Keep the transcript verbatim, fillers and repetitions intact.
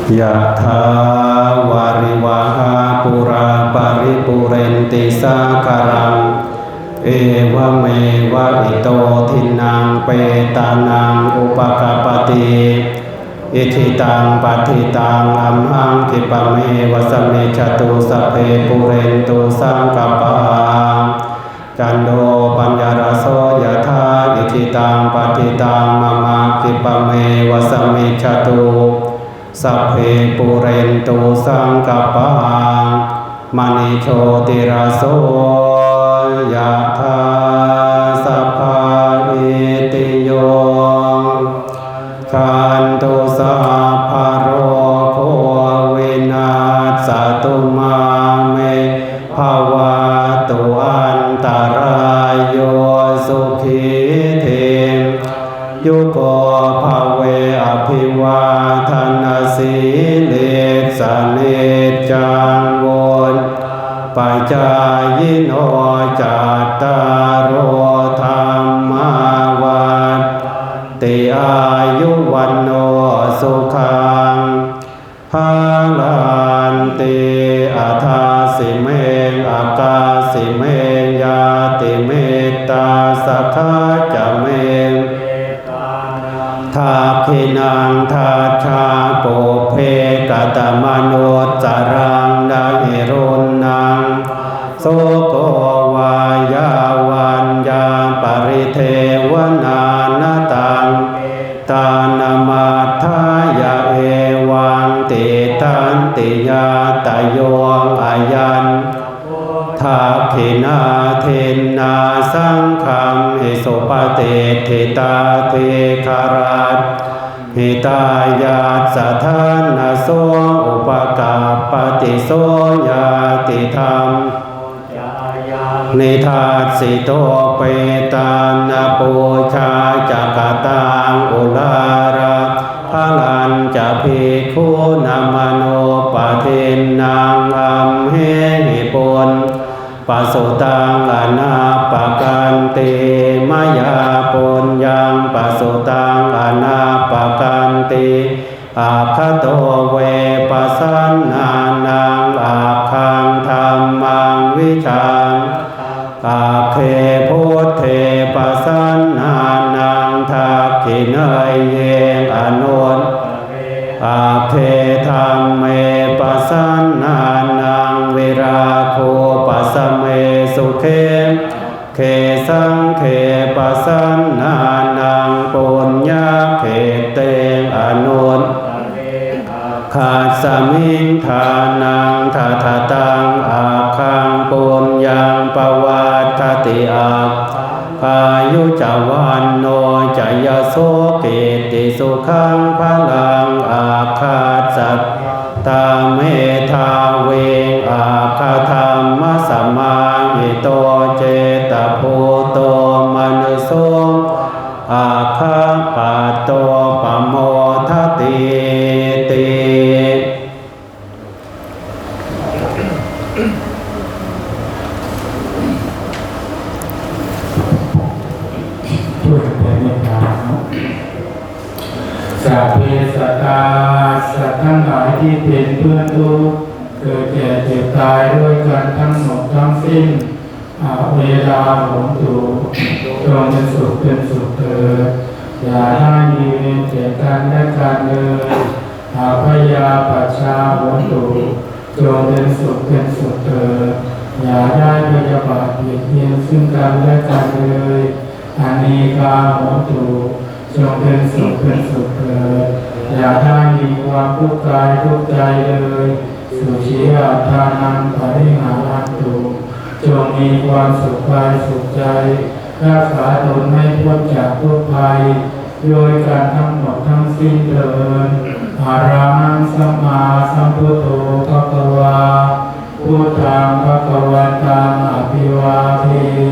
Yathā vārivahā pūrā paripūrenti sāgaraṃ, evameva ito dinnaṃ petānaṃ upakappati. Icchitaṃ patthitaṃ amhaṃ khippameva samijjhatu, sabbe pūrentu saṅkappā, cando paṇṇaraso yathā. Icchitaṃ patthitaṃ mama khippameva samijjhatu, sabbe pūrentu saṅkappā, maṇi jotiraso yathā. Sabbā vijjhantu sabbarogo vinassatu, mā me bhavatvantarāyo, sukhī dīghāyuko bhave. Abhivādanasīlissa niccaṃ vuḍḍhāpacāyino, cattāro dhammā vaḍḍhanti, āyu vaṇṇo sukhaṃ balaṃ. Adāsi me akāsi me ñātimittā, sakhā ca me dakkhiṇaṃ dajjā, pubbe katamanussaraṃ. Na hi ruṇṇaṃ vā soko vā, yā vaññā paridevanā, na taṃ petānamatthāya, evaṃ tiṭṭhanti ñātayo. Ayañca kho dakkhiṇā dinnā, saṅghamhi suppatiṭṭhitā, dīgharattaṃ hitāyassa, ṭhānaso upakappati. So ñātidhammo ca ayaṃ nidassito, petāna pūjā ca katā uḷārā, balañca bhikkhūnamanuppadinnaṃ, amhehi puññaṃ pasutaṃ anappakanti, mayā puññaṃ pasutaṃ anappakanti, aggato ve pasannānaṃ, aggaṃ dhammaṃ vijānataṃ, agge buddhe pasannānaṃ, dakkhiṇeyye anuttare, agge dhamme pasannānaṃ, virāgūpasame sukhe, agge saṅghe pasannānaṃ, puññakkhette anuttare, aggasmiṃ dānaṃ dadataṃ, aggaṃ puññaṃ pavaḍḍhati, aggaṃ āyu ca vaṇṇo ca yaso kitti sukhaṃ balaṃ, aggassa dātā medhāvī, aggadhammasamāhito, cittabhūto manusso vā, aggappatto pamodatīti. พูดเป็นนิทานเนาะ Sabbe sattā สัตว์ทั้งหลายที่เป็นเพื่อนทุกข์ เกิดแก่เจ็บตายด้วยกันทั้งหมดทั้งสิ้น Averā hontu จงเป็นสุขเป็นสุขเถิด อย่าได้มีเวรแก่กันและกันเลย Abyāpajjhā hontu จงเป็นสุขเป็นสุขเถิด อย่าได้พยาบาทเบียดเบียนซึ่งกันและกันเลย Anīghā hontu จงเป็นสุขเป็นสุขเถิด อย่าได้มีความทุกข์กายทุกข์ใจเลย Sukhī attānaṃ pariharantu จงมีความสุขกายสุขใจ รักษาตนให้พ้นจากทุกข์ภัย ด้วยกันทั้งหมดทั้งสิ้นเถิด Arahaṃ sammāsambuddho bhagavā, buddhaṃ bhagavantaṃ abhivādemi.